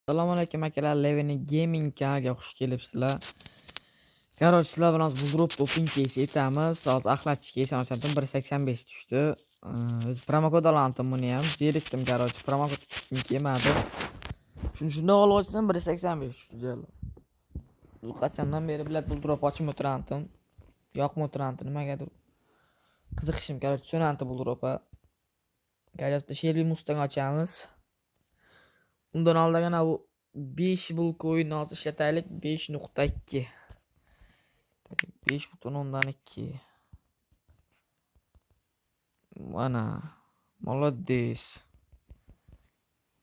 Assalomu alaykum akalar, Leveni Gaming kanaliga xush kelibsizlar. Короче, sizlar bilan hozir bu dropda open case etamiz. Hozir axlatchi case ochdim, 1.85 tushdi. O'zi promokod olandim buni ham. Zerikdim, короче, promokod kelmadi. Shuni shundoq olib ochsam 1.85 tushdi jallo. Bu qachondan beri bilat bu drop ochib o'tirandim. Yoqmay o'tirandim nimagadir. Qiziqishim, короче, so'nanti bu dropa. Короче, Shelby Mustang ochamiz. Undan oldin bu 5 bul coin hozir ishlataylik 5.2. 5.2. Mana, молодец.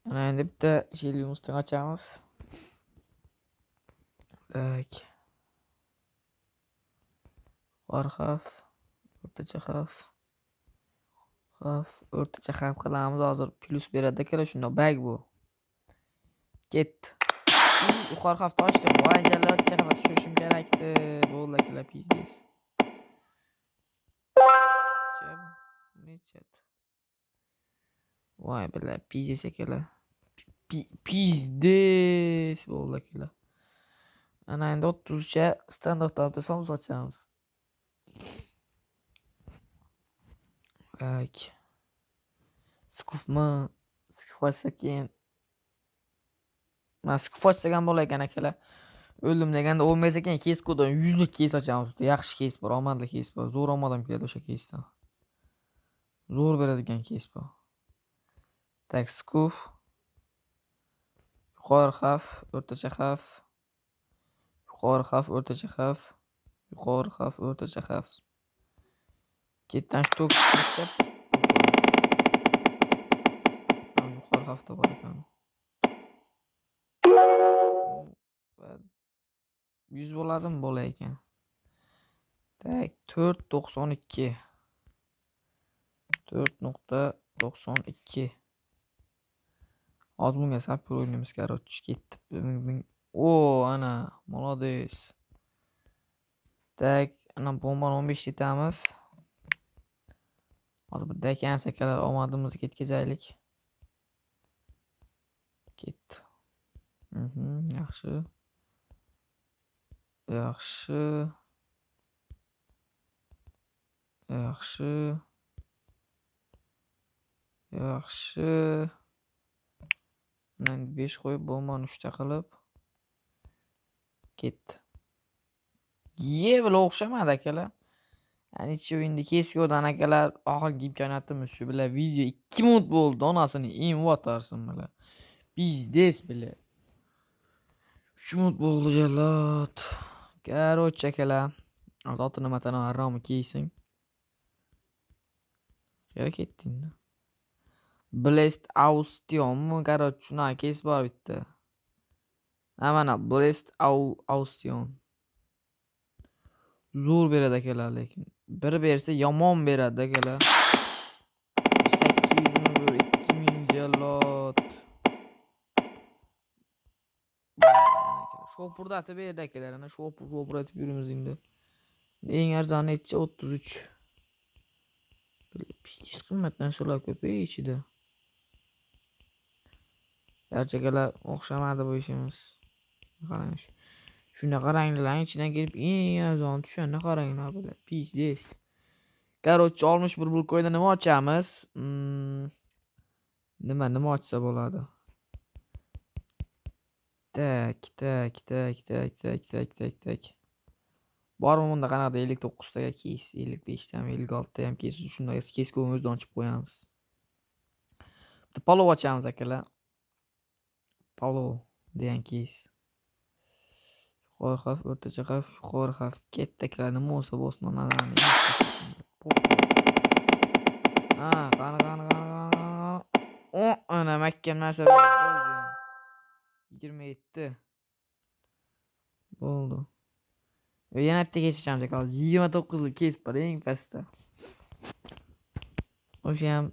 Mana endi bitta Shelby Mustang ochamiz. Так. Yuqori xavf, o'rtacha xavf. Xavf, o'rtacha xavf qilamiz hozir plyus beradi akalar shunda bag bu. Ketdi. Yuqori xavfni ochdim. Voy jallo, o'rtacha xavfga tushirishim kerakdi. Bo'ldi akalar, пиздец. Necha? Voy бля, пиздец akalar. Пиздец bo'ldi akalar. Ana endi 30 cha standartdan o'tasan ochamiz. Так. Skufmi? Skuf ochsak keyin mana skuf ochsak ham bo'lar ekan akalar. O'ldim deganda o'lmaysa keyin case ko'dan 100 lik case ochamiz. Yaxshi case bor, omadli case bor. Zo'r omadim keladi o'sha casedan. Zo'r beradigan case bor. Так, skuf. Yuqori xavf, o'rtacha xavf. Yuqori xavf, o'rtacha xavf. Yuqori xavf, o'rtacha xavf. Ketdan shtok necha? Yuqori xavfda bor ekan. 100 bo'ladimi? Bo'lar ekan. Так, 4.92. 4.92. Hozir bunga sapir o'ynaymiz, короче, ketdi. O, ana, молодец. Так, ana bombani 15 etamiz. Hozir bir dakansa akalar omadimizni ketkazaylik. Ketdi. Yaxshi. Yaxshi. Yaxshi. Yaxshi. Endi 5 qo'yib, bombani 3 ta qilib ketdi. Ye, bular o'xshamadi akalar. Ancha endi keskovdan akalar oxirgi imkoniyatimiz shu bilan video 2 minut bo'ldi, onasini emib otarsin bular. Пиздец бля. 3 minut bo'ldi jalot. Короче akalar, hozir otini matani haromi kiysin. Qayerga ketdi endi? Blessed Austionmi? Короче, shunaqa case bor bitta. Ha, mana Blessed Austion. Zo'r beradi akalar lekin. Bir bersa yomon beradi akalar. 800 mi, 2000 jalot. Shopurdatib berdi akalar. Ana shopur shopurlatib yuribmiz endi. Eng arzoni necha? 33. Pis qimmat narsalar ko'p ichida. Garchi akalar o'xshamadi bu ishimiz. Qarang shu. Shunaqa ranglarning ichidan kelib eng arzoni tushanda qaranglar bular. Пиздец. Короче, 61 bul coinda nima ochamiz? Nima ochsa bo'ladi? Так, так, так, так, так, так, так, так. Bormi bunda qanaqadir 59 taga case, 55 tami, 56 ta ham case, shunday case ko'ni o'zidan ochib qo'yamiz. Bitta palov ochamiz akalar. Palov degan case. Yuqori xavf, o'rtacha xavf, yuqori xavf. Ketdi akalar, nima bo'lsa bo'lsin, onalarni. Ha, qani, qani, qani, qani, qani. O, ana mahkam narsa berdi o'zi ham. 27. Bo'ldi. Yana bitta case ochamiz aka. 29 lik case bor eng pastda. O'sha ham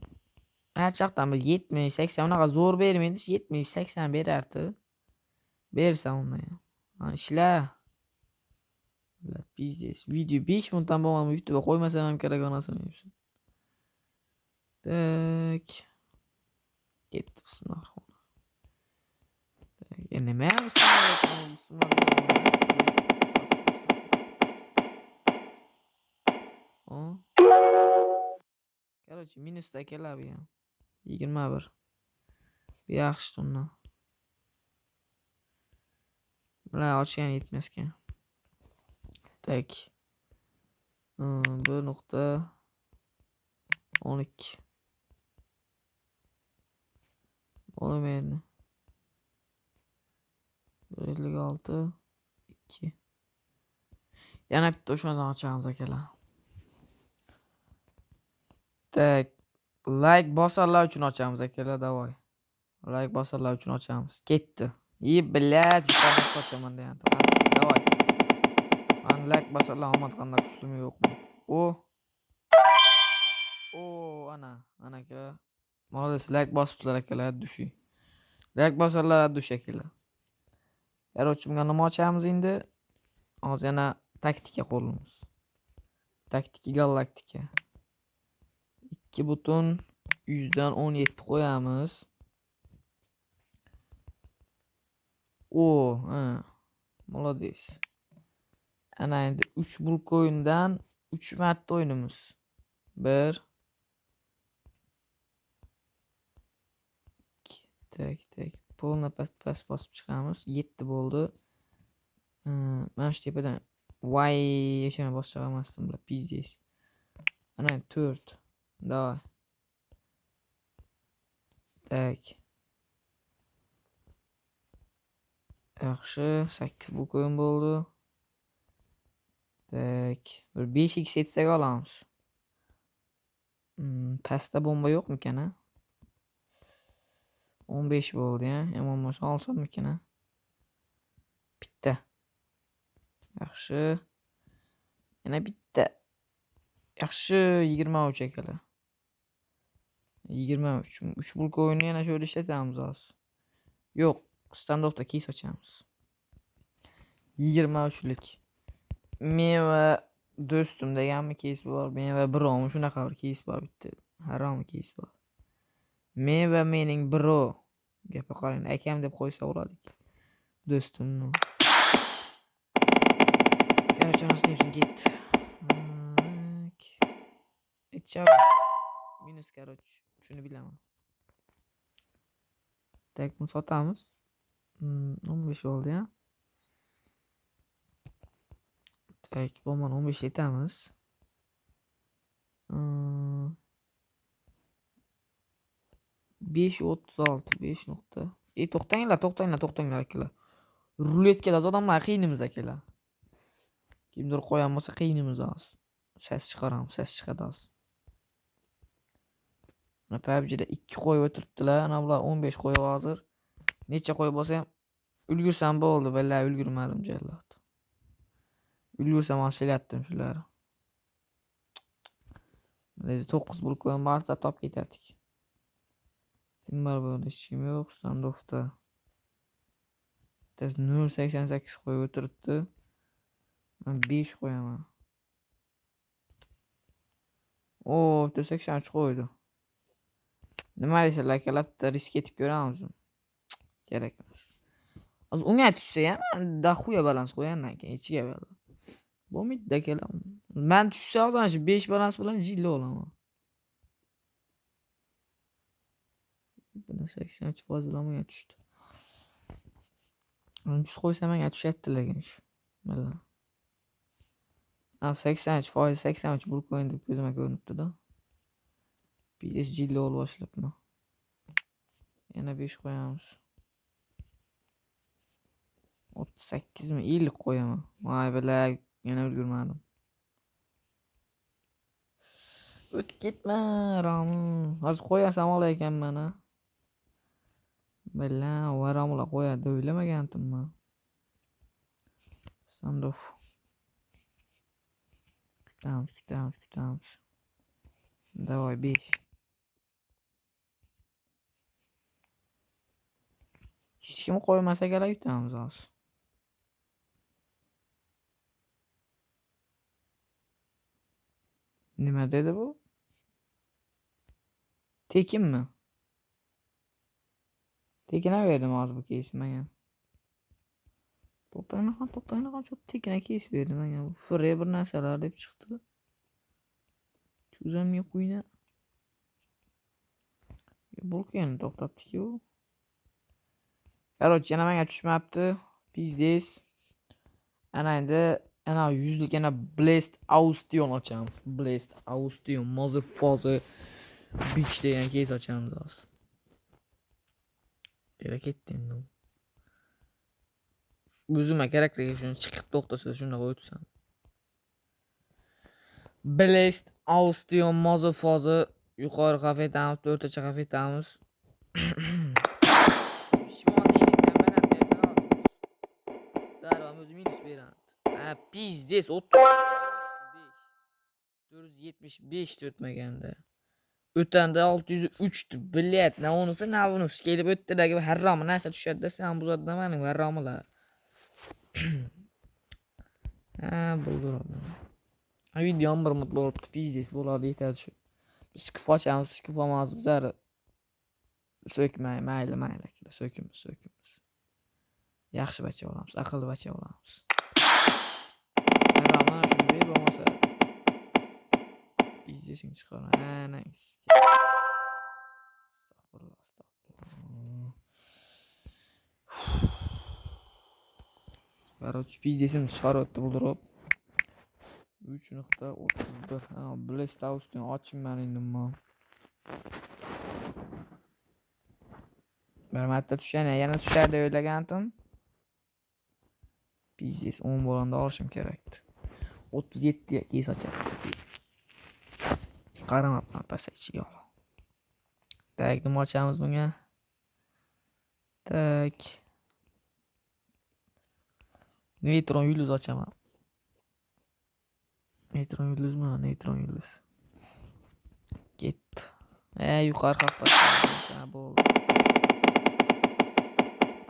har chaqdan bir 70, 80 unaqa zo'r bermaydi, 70, 80 berardi. Bersa unda ham. Ha, ishla. Пиздец. Video 5 minutdan bo'lmadi, YouTube'ga qo'ymasam ham kerak onasini. Так. Ketdi, bismillahirrohmanirrohim. Bismillah. O. Короче, minusda akalar bu ham. 21. Bu yaxshi undan. Bular ochgan yetmas ekan. Tak. 1.12. Oğlum endi. 1.56 2. Yana bitta o'shandan ochamiz akalar. Tak. Like bosarlar uchun ochamiz akalar, давай. Like bosarlar uchun ochamiz. Ketdi. И, блядь, yuqoridan ochaman degan. Давай. Man like bosarlar omad qanday tushdimi yo'qmi? O. O, ana, ana akalar. Молодец, like bosibsizlar akalar, dushi. Like bosarlar dushi akalar. Короче, bunga nima ochamiz endi? Hozir yana taktika qo'llaymiz. Taktika galaktika. 2.17 qo'yamiz. O, ha. Молодец. Ana endi 3 bulk o'yindan 3 marta o'ynaymiz. 1 2 tak tak. Polni past bosib chiqamiz. 7 bo'ldi. Mana shu tepadan voy, o'shani bosib chiqamasdim bular, pizdes. Ana 4. Давай. Tak. Yaxshi, 8 bulk o'yin bo'ldi. Tak, bir 5x etsak olamiz. Pastda bomba yo'qmikan, a? 15 bo'ldi, a? Yomon bo'lsa olsammikan, a? Bitta. Yaxshi. Yana bitta. Yaxshi, 23 akalar. 23. 3 bulk o'yinni yana shu yerda ishlatamiz hozir. Yo'q, standoffda keys ochamiz. 23lik. Men va do'stim deganmi keys bor, men va birovmi shunaqa bir keys bor bitta. Harom keys bor. Men va mening birov. Gapga qarang, akam deb qo'ysa bo'ladi. Do'stimni. Короче, nasibim ketdi. Necha minus, короче, shuni bilaman. Tak, buni sotamiz. 15 oldi ya. Tak, bombani 15 etamiz. 5.36, 5 nuqta. To'xtanglar, to'xtanglar, to'xtanglar akalar. Ruletkada odamlar qiynimiz akalar. Kimdir qo'yan bo'lsa qiynimiz hozir. Ses chiqaramiz, ses chiqadi hozir. Mana PUBG'da 2 qo'yib o'tiribdilar. Ana bular 15 qo'yib hozir. Necha qo'yib bo'lsa ham ulgursam bo'ldi, billa ulgurmadim jallod. Ulgursam oshilatdim shularni. Mana 9 bulk qo'yib barcha top ketardik. Kim bor bu yerda? Hech kim yo'q. Standoffda. Bittasi 0.88 qo'yib o'tiribdi. Men 5 qo'yaman. O, bitta 83 qo'ydi. Nima deysizlar akalar, bitta risk etib ko'ramizmi? Kerak emas. Hozir unga tushsa ham daxuya balans qo'yandan keyin ichiga beradi. Bo'lmaydi akalar. Men tushsa hozir ana shu 5 balans bilan jilli olaman. Buni 83% bilan unga tushdi. Uni tush qo'ysam menga tushadi lekin shu. Mana. 83%, 83 bulk o'yin deb ko'zimga ko'rinibdi-da. Pizdes jilli olib boshlabman. Yana 5 qo'yamiz. 38 mi? 50 qo'yaman. Voy bila, yana ulgurmadim. O'tib ketma, Romi. Hozir qo'yasam olar ekanman, a. Bila, Romlar qo'yadi deb o'ylamagandim men. Standoff. Kutamiz, kutamiz, kutamiz. Давай 5. Hech kim qo'ymasa kerak, yutamiz hozir. Nima dedi bu? Tekinmi? Tekin berdim hozir bu keysni menga. To'xtanglar, shu tekna kesib berdi menga. Fre bir narsalar deb chiqdi. O'zimga quyna. Bulkani to'xtatdi-ku. Короче, yana menga tushmabdi. Pizdes. Ana endi ana 100lik yana Blessed Austion ochamiz. Blessed Austion motherfucker bitch degan keys ochamiz hozir. Kerak ketdi endi. O'zimga kerakligi shuni chiqib to'xtasa shunday o'tsam. Blessed Austion motherfucker yuqori xavf etamiz, o'rtacha xavf etamiz. O'zi minus beradi. Ha, pizdes 35. 475 o'tmaganda. O'tanda 603 di. Блядь, na unisi, na bunisi kelib o'tdidagi harromi narsa tushadi-da, sen buzadi mening harromilar. Ha, bo'ldi. Ha, videom bir mut bo'libdi, pizdes bo'ladi, yetadi shu. Biz kuf ochamiz, kuf olamiz, bizlar so'kmay, mayli, mayli, so'kimiz, so'kimiz. Yaxshi bacha bo'lamiz, aqlli bacha bo'lamiz. Mana shuni ber, bo'lmasa pizdesing chiqar. Ana. Astag'firullah, astag'firullah. Короче, pizdesimiz chiqaryapti bu drop. 3.31. Ha, Blessed Austin ochman endi men. Bir marta tushgan, yana tushar deb o'ylagandim. Pizdes 10 bo'lganda olishim kerakdi. 37 ga keys ochadi. Qaramabman past ichiga. Tak, nima ochamiz bunga? Tak. Neytron yulduz ochaman. Neytron yulduzmi? Neytron yulduz. Ketdi. Yuqori xavf ochamiz. Bo'ldi.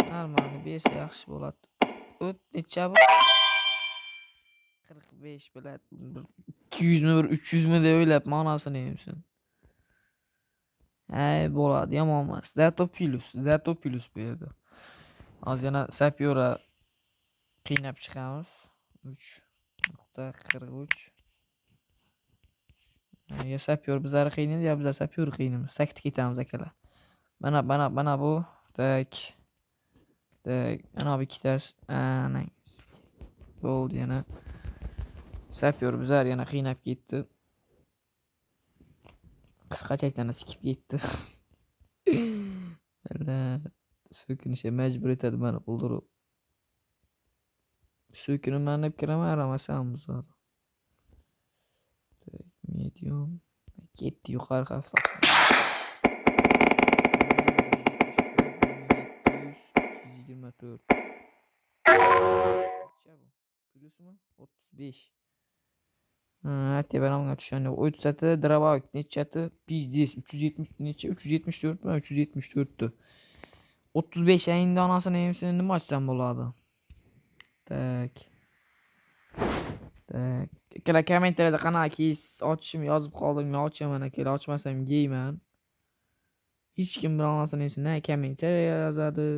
Normalni bersa yaxshi bo'ladi. O't necha bu? 45 bilat. 200 mi bir 300 mi deb o'ylab ma'nosini yemsin. Hay bo'ladi, yomon emas. Zato plus, zato plus bu yerda. Hozir yana Sapyora qiynab chiqamiz. 3.43. Ya Sapyor bizlarni qiynaydi, ya bizlar Sapyor qiynaymiz. Sakti ketamiz akalar. Mana mana mana bu. Tak. Tak, ana bu ikkitasi. Ana. Bo'ldi yana. Sapyor bizlar yana qiynab ketdi. Qisqacha aytganda sikib ketdi. So'kinishga majbur etadi meni quldirib. So'kinaman deb kiraman, aramasam buzadi. Medium ketdi yuqori xavf. 224. Necha bu? Plyusmi? 35. Ha, tepadan tushgan yo'q. O'tsati dravak nechati? Pizdes 370 necha? 374 mi? 374 ti. 35 endi onasini emsini nima ochsam bo'ladi? Tak. Tak. Akalar kommentariyada qanaqa keys ochishimni yozib qoldiringlar, ochaman akalar, ochmasam geyman. Hech kim bir onasini emsini na kommentariya yozadi,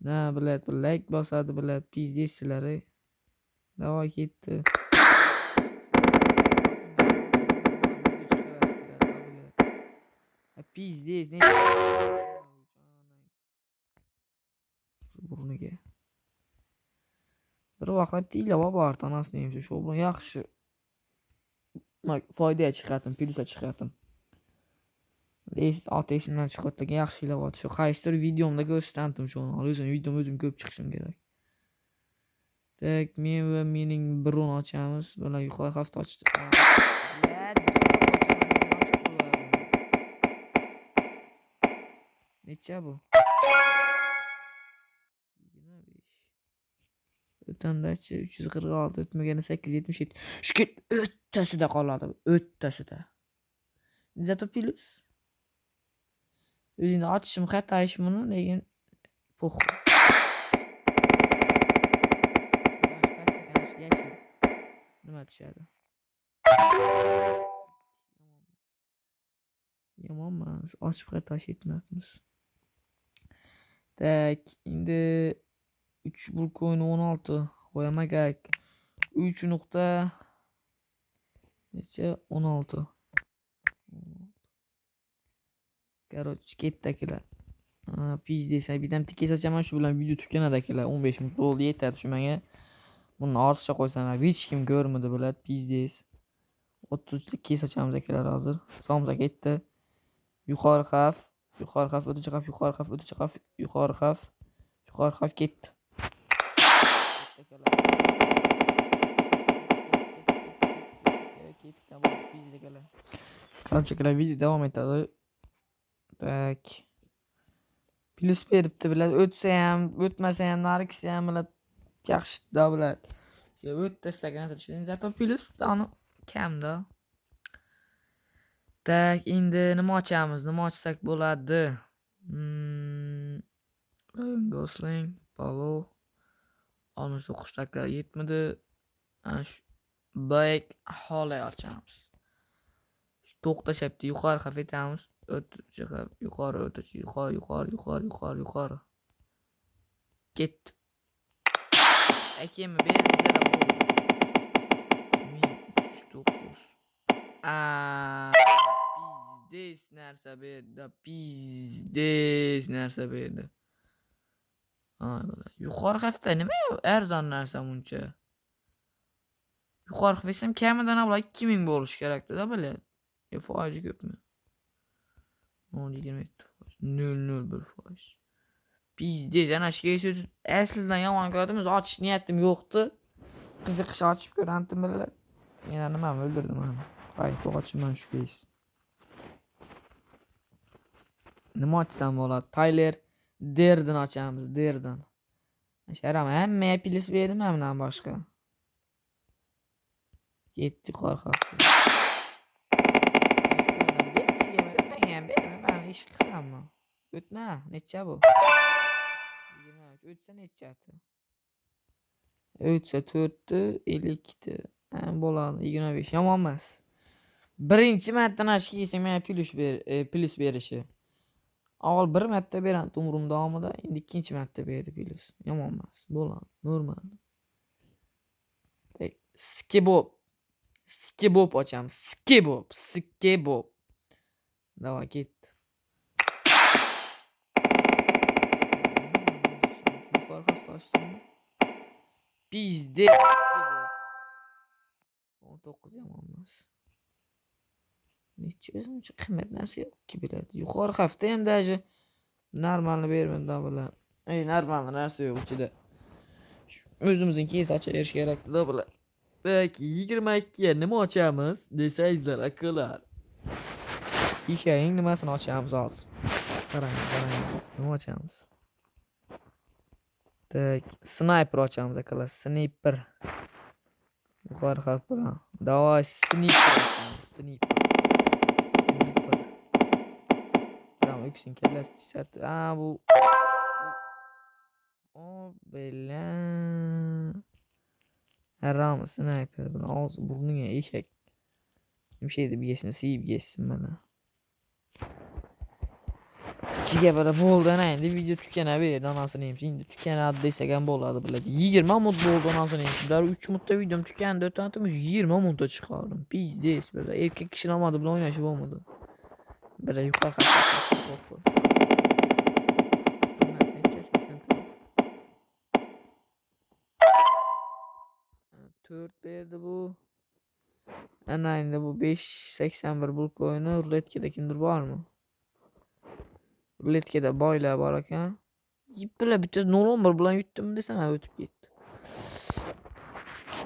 na bilad bir like bosadi, bilad pizdes sizlar. Davo ketdi. Pizdes ne? Burniga. Bir vaqtlar bitta ilova bor, onasini emsin. Shu bilan yaxshi foydaga chiqardim, plyusga chiqardim. Ot esimdan chiqayotgan yaxshi ilova. Shu qaysidir videomda ko'rsatdim shuni. O'zim videom o'zim ko'p chiqishim kerak. Tak, men va mening biron ochamiz. Bular yuqori xavfda ochdi. Necha bu? 25. O'tandachi 346, o'tmaganda 877. Shu ket o'ttasida qoladi, o'ttasida. Zato plus. O'zingni ochishim xato ish buni, lekin pox. Nima tushadi? Yomon emas, ochib xato etmabmiz. Tak, endi 3 bulkoin 16. Qo'yamakak. 3 nokta necha? 16. Короче, ketdi akalar. Пиздец, bitam tikka sochaman, shu bilan video tuganadi akalar. 15 minut bo'ldi, yetadi shu menga. Buni ortiqcha qo'ysam hech kim ko'rmadi, biladi, пиздец. 33 lik kes ochamiz akalar hozir. Somsa ketdi. Yuqori xavf, yuqori xavf, o'rtacha xavf, yuqori xavf, o'rtacha xavf, yuqori xavf, yuqori xavf ketdi. Ketdi, пиздец akalar. Короче, akalar, video davom etadi. Tak. Plyus beribdi, biladi. O'tsa ham, o'tmasa ham, narigisi ham biladi. Yaxshi-da biladi. O'tdi istagan narsa. Zato plyus ani kamda. Tak, endi nima ochamiz? Nima ochsak bo'ladi? Ryan Gosling, Palov 69 taklar yetmadi. Ana shu Black Hole ochamiz. Shu to'xtashyapti, yuqori xavf etamiz. O'rtacha xavf, yuqori, o'rtacha, yuqori, yuqori, yuqori, yuqori, yuqori. Ketdi. Akemi ber bizada bo'ldi. 1309. Пиздец narsa berdi. Пиздец narsa berdi. Ay bola. Yuqori xavfda nima arzon narsa buncha? Yuqori xavf desam kamidan avval 2000 bo'lishi kerakdi-da, bilyapti. Yo foizi ko'pmi? 0.27%. 0.01%. Пиздец, ana shu so'z aslidan yomon ko'rdim, o'zi ochish niyatim yo'qdi. Qiziqish ochib ko'randim bilar. Yana nimani o'ldirdim mana. Qaytib ochaman shu keys. Nima ochsam bo'ladi? Tyler Durden ochamiz, Durden. Sharam hammaga plyus berdim bundan boshqa. Ketdi yuqori xavf. Menga ish qilsammi? O'tma, necha bu? 23. O'tsa nechati? O'tsa 4 52. Ha, bo'ladi 25. Yomon emas. Birinchi marta nashki yesang menga plyus ber, plyus berishi. Avval bir marta beradi umrim davomida, endi ikkinchi marta berdi plyus. Yomon emas, bo'ladi, normal. Tak, skebob. Skebob ochamiz. Skebob, skebob. Давай, ketdi. Yuqori xavfda ochdimmi? Пиздец, skebob. 19 yomon emas. Necha o'zi uncha qimmat narsa yo'qki biladi. Yuqori xavfda ham даже normalni bermadi bular. Ey, normal narsa yo'q ichida. O'zimizning keys ochaverish kerakdi-da bular. Tak, 22 ga nima ochamiz desangizlar akalar. Eshakning nimasini ochamiz hozir? Qarang, qarang, nima ochamiz? Tak, sniper ochamiz akalar, sniper. Yuqori xavf bilan. Давай, sniper ochamiz, sniper. Sniper. Biram o'ksin kallasi tushadi. A, bu O, bela. Harom sniper bilan og'zi burniga eshak. Yumshak deb yesin, siyib yesin mana. Ichiga bala bo'ldi, ana endi video tukanaverdi, onasini emsin. Endi tukanadi desak ham bo'ladi, biladi. 20 minut bo'ldi, onasini emsin. Dar 3 minutda videom tukandi, o'tantimiz 20 minutda chiqardim. Пиздец, bila. Erkak kishini omadi bilan o'ynashi bo'lmadi. Bila yuqori xavf. Necha 84. 4 berdi bu. Ana endi bu 5.81 bulkoyni ruletkada kimdir bormi? Ruletkada boylar bor ekan. Yipila bitta 0.11 bilan yutdim desam ham o'tib ketdi.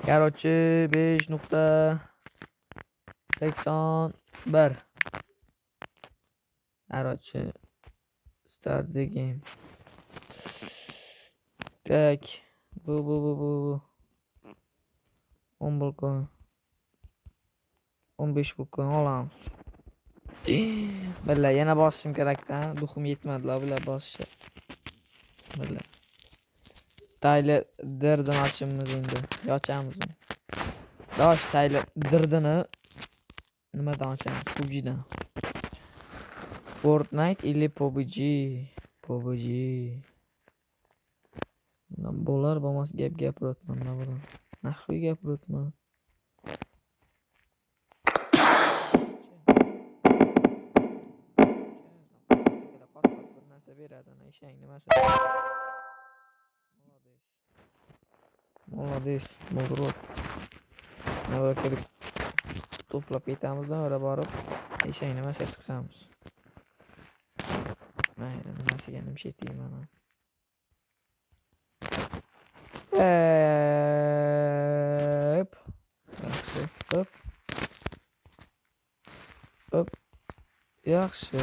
Короче, 5.81. Короче, start the game. Tak, bu. 10 bulkoyn. 15 bulkoyn olamiz. Billa yana bosishim kerakda, duxim yetmadi-la bular bosishga. Billa. Tyler Durden ochamiz endi. Ochamiz. Dosh Tyler Durden'i nimadan ochamiz? PUBG'dan. Fortnite или PUBG? PUBG. Bo'lar bo'lmas gap gapiryapman nima. Naxuy gapiryapman. Bir narsa beradi, ana eshak nimasi. Молодец. Молодец, mudrot. Navbatga to'plab ketamiz, ora borib eshak nimasiga tiqamiz. Mayli, nimasiga nima deyman. Hop. Yaxshi. Hop. Hop. Yaxshi.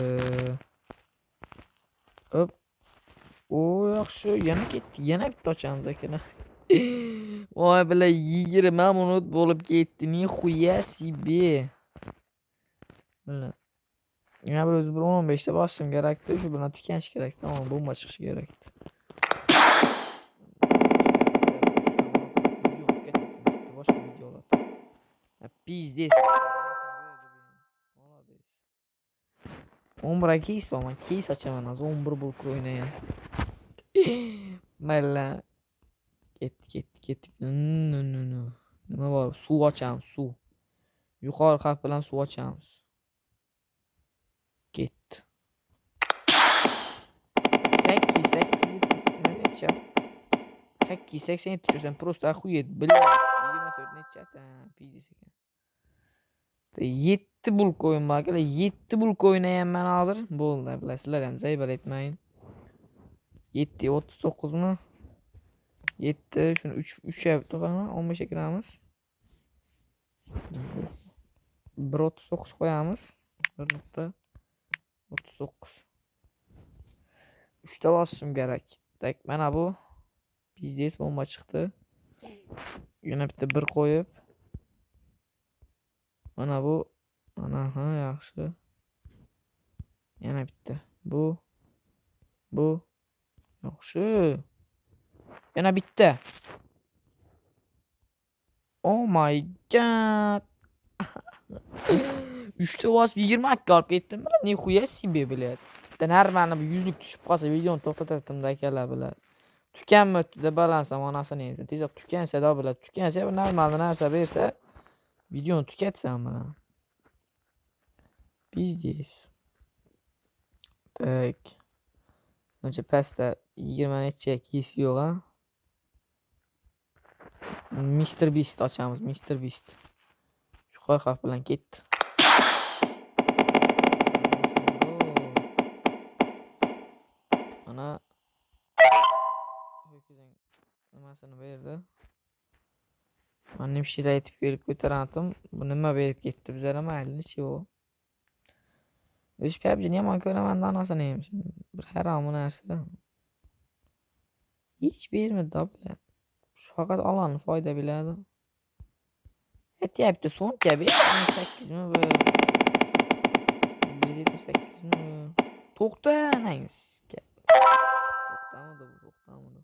Hop. O, yaxshi. Yana ketdi. Yana bitta ochamiz akalar. Voy bila 20 minut bo'lib ketdi. Нихуя себе. Bila. Yana bir o'zi bir 10-15 ta bosishim kerakdi. Shu bilan tuganishi kerakdi. Tamom, bomba chiqishi kerakdi. Boshqa video oladi. Пиздец. Молодец. 11 кейс bor, man кейс ochaman hozir 11 bo'lib o'ynayan. Mayli. Ketdik, ketdik, ketdik. Nima bor? Suv ochamiz, suv. Yuqori harf bilan suv ochamiz. Ketdi. 8 8 necha? 8 87 tushirsan, просто охуеть, блядь. 24 necha? Пиздец ekan. 7 bulk o'yin bor akalar. 7 bulk o'ynayapman hozir. Bo'ldi, bilasizlar ham, zaybal etmayin. 7 39 mi? 7 shuni 3 3 ga to'g'rimi? 15 ga kiramiz. 1.39 qo'yamiz. 1.39. 3 ta bosishim kerak. Так, mana bu пиздец bomba chiqdi. Yana bitta 1 qo'yib. Mana bu, mana ha, yaxshi. Yana bitta. Bu. Bu. Yaxshi. Yana bitta. Oh my god. 3 ta bosib 22 olib ketdim. Нихуя себе, блядь. Bitta normani bir yuzlik tushib qolsa videoni to'xtatardim akalar, блядь. Tukanmi o'tdi balans onasini endi. Tezroq tukansa-da, блядь. Tukansa bir normal narsa bersa videoni tugatsam bilan. Пиздец. Так. Uncha pastda 20 necha кейс yo'q, a? Mr Beast ochamiz, Mr Beast. Yuqori harf bilan ketdi. Mana ho'kizning nimasini berdi. Mana nimshira aytib kelib ko'tarantim. Bu nima berib ketdi bizlarga, mayli, nechего. O'zi PUBG'ni yomon ko'raman onasini ham. Bir haromi narsa. Hech bermadi, блядь. Faqat Allohning foyda biladi. Aytyapti, so'mka ber, 18 mi bu? 178 mi? To'xta, onang. To'xtamidi bu, to'xtamidi.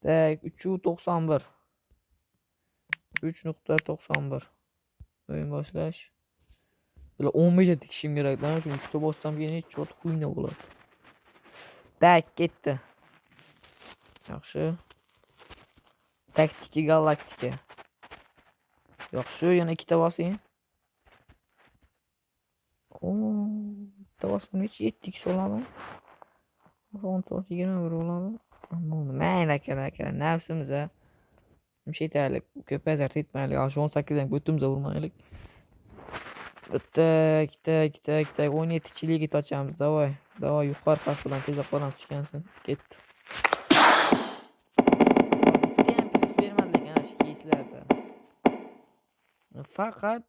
Так, 3.91. 3.91. O'yin boshlash. Bular 15 ta tikishim kerak, shuni 3 ta bossam keyin hech чёт хуйня bo'ladi. Так, ketdi. Yaxshi. Taktika galaktika. Yaxshi, yana 2 ta bosing. O, bitta bossam necha? 7 x bo'ladimi? 19 21 bo'ladi. Bo'ldi. Mayli akalar, akalar, nafsimiz a. Nimsha aytaylik, ko'p azar etmaylik. Shu 18 dan ko'timizga urmaylik. Так, так, так, так, 17 ligit ochamiz. Давай, давай, yuqori harf bilan tezroq balans tushgansin. Ketdi. Bitta ham plyus bermadi lekin ana shu keyslarda. Faqat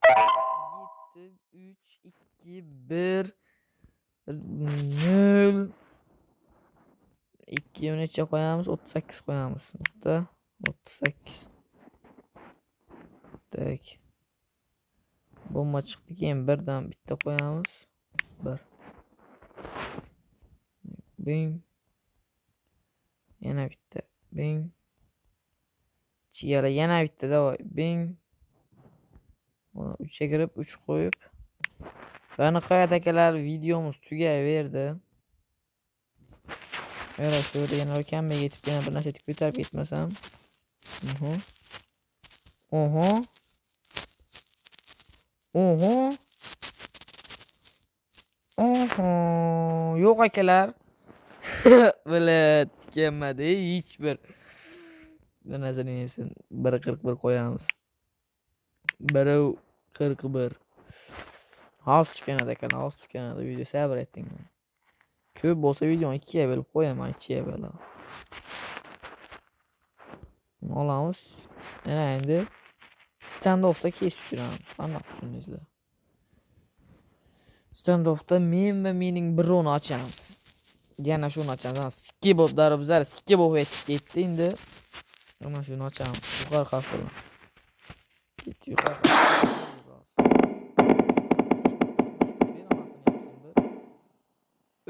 7 3 2 1 0 2 necha qo'yamiz? 38 qo'yamiz. Nuqta 38. Так. Bomba chiqdi, keyin birdan bitta qo'yamiz. 1. Bing. Yana bitta. Bing. Chigara yana bitta, давай. Bing. 3 ga kirib 3 qo'yib. Va nihoyat akalar, videomiz tugayverdi. Agar shu yerda yana kamga yetib, yana bir narsa ko'tarib ketmasam. Oho. Oho. Oho. Yo'q akalar. Bilet kelmadi hech bir. Bir narsani yemsin. 1.41 qo'yamiz. 1.41. Hozir tuganadi akalar, hozir tuganadi video, sabr etinglar. Ko'p bo'lsa videoni 2ga bo'lib qo'yaman, 2ga bo'lib. Olamiz. Ana endi standoffda kes tushiramiz. Qanday tushundingizlar? Standoffda men va mening birovni ochamiz. Yana shuni ochamiz. Skiboblar bizlar skibob yetib ketdi endi. Mana shuni ochamiz. Yuqori xavf bilan. Ketdi yuqori.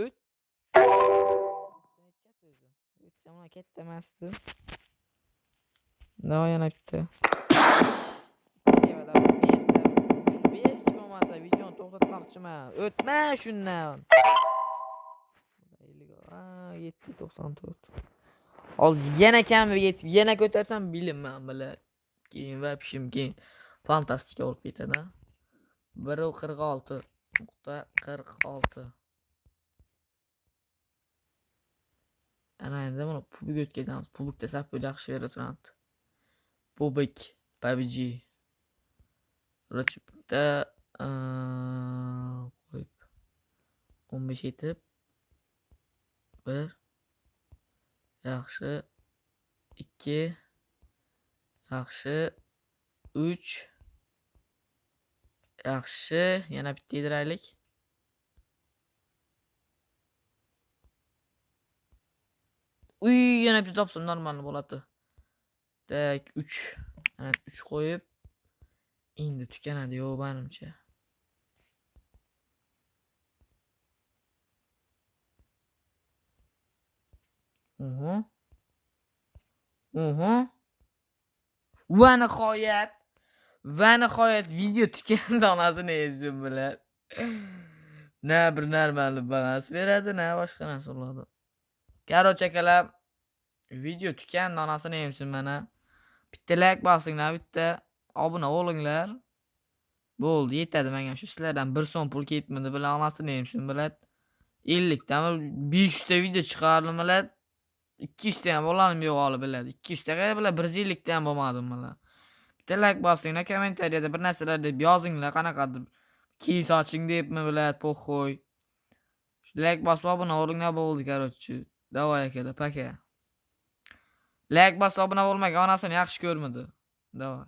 O't. Katta emasdi. Davay yana bitta. Bersa, bo'lmasa videoni to'xtatmoqchiman. O'tma shundan. 7.94. Hozir yana kamiga yetib, yana ko'tarsam bilinman bilan. Keyin va pishim keyin fantastika bo'lib ketadi. 1.46.46. Ana endi buni PUBG o'tkazamiz. PUBGda sapol yaxshi berib turadi. PUBG, PUBG. Bitta qo'yib 15 yetib 1 yaxshi 2 yaxshi 3 yaxshi yana bitta yediraylik. Uy, yana bitta topsam normal bo'ladi. Tak 3. Ana 3 qo'yib endi tuganadi yo'q menimcha. Oho. Oho. Va nihoyat, va nihoyat video tugandi, onasini yebsin bilan. Na bir normal balans beradi, na boshqa narsa bo'ladi. Короче akalar, video tugandi, onasini yemsin mana. Bitta like bosinglar, bitta obuna bo'linglar. Bo'ldi, yetadi menga shu sizlardan 1 so'm pul ketmadi bilan, onasini yemsin bilan. 50 dan 500 ta video chiqardim bilan. 200 ta ham bo'lanim yo'q holi biladi. 200 ta bilan 150 ta ham bo'lmadim bilan. Bitta like bosinglar, kommentariyada bir narsalar deb yozinglar, qanaqadir keys oching debmi bilan, poxoy. Shu like bosib obuna bo'linglar bo'ldi, короче. Davay akalar, paka. Like bosib obuna bo'lmagan onasini yaxshi ko'rmadi. Davay.